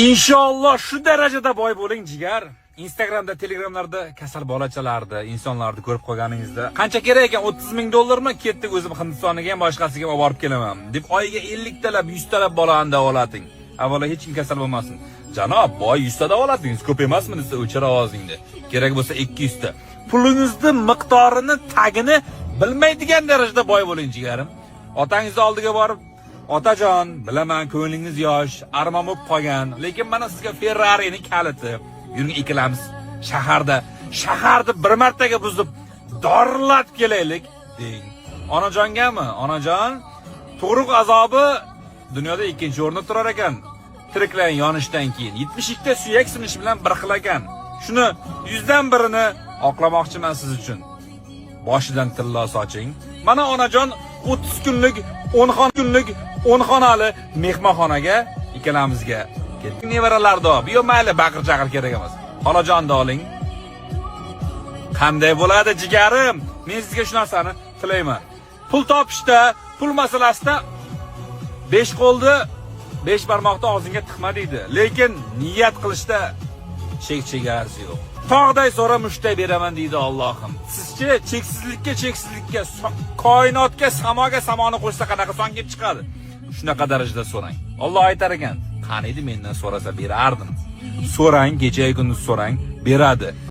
Inshaalloh shu darajada boy bo'ling, jigar. Instagramda, Telegramlarda kasal bolachalarni, insonlarni ko'rib qolganingizda, qancha kerak ekan, 30 ming dollarmi? Ketdik, o'zim Hindistoniga ham, boshqasiga ham olib borib kelaman deb oyiga 50 talab, 100 talab bolani davolating. Avvalo hech kim kasal bo'lmasin. Janob, boy, 100 ta davolatingiz ko'p emasmi desa, o'chir ovozingni. Kerak bo'lsa 200 ta. Pulingizni miqdorini, tagini bilmaydigan darajada boy bo'ling, jigarim. Otangizni oldiga borib, "Otajon, bilaman, ko'nglingiz yosh, armon bo'lib qolgan, lekin mana sizga Ferrari'ning kaliti. Yuring, ikkalamiz shaharda, shaharni bir martaga buzib, dorillatib kelaylik", deng. Onajongami? "Onajon, tug'ruq azobi dunyoda ikkinchi o'rinda turar ekan. Tiriklar yonishdan keyin 72 ta suyak sinishi bilan bir xil ekan. Shuni 100 dan birini oqlamoqchiman siz uchun. Boshidan tillo soching. Mana, onajon, 30 kunlik 10 xon kunlik 10 xonali mehmonxonaga ikkalamizga ketdik. Nevaralarni olib, yo mayli, baqir chaqir kerak emas. Xolajonni oling." Qanday bo'ladi, jigarim? Men sizga shu narsani tilayman. Pul topishda, pul masalasida besh qo'lni, besh barmoqni og'zingga tiqma deydi. Lekin niyat qilishda chek chegarasi yo'q. Tog'day so'ra, mushtday beraman deydi Allohim. Sizchi cheksizlikka cheksizlikka, koinotga, samoga samoni qo'shsa qanaqa son kelib chiqadi? Shunaqa darajada so'rang. Alloh aytar ekan, qaniydi mendan so'rasa berardim. So'rang, kecha kunduz so'rang, beradi.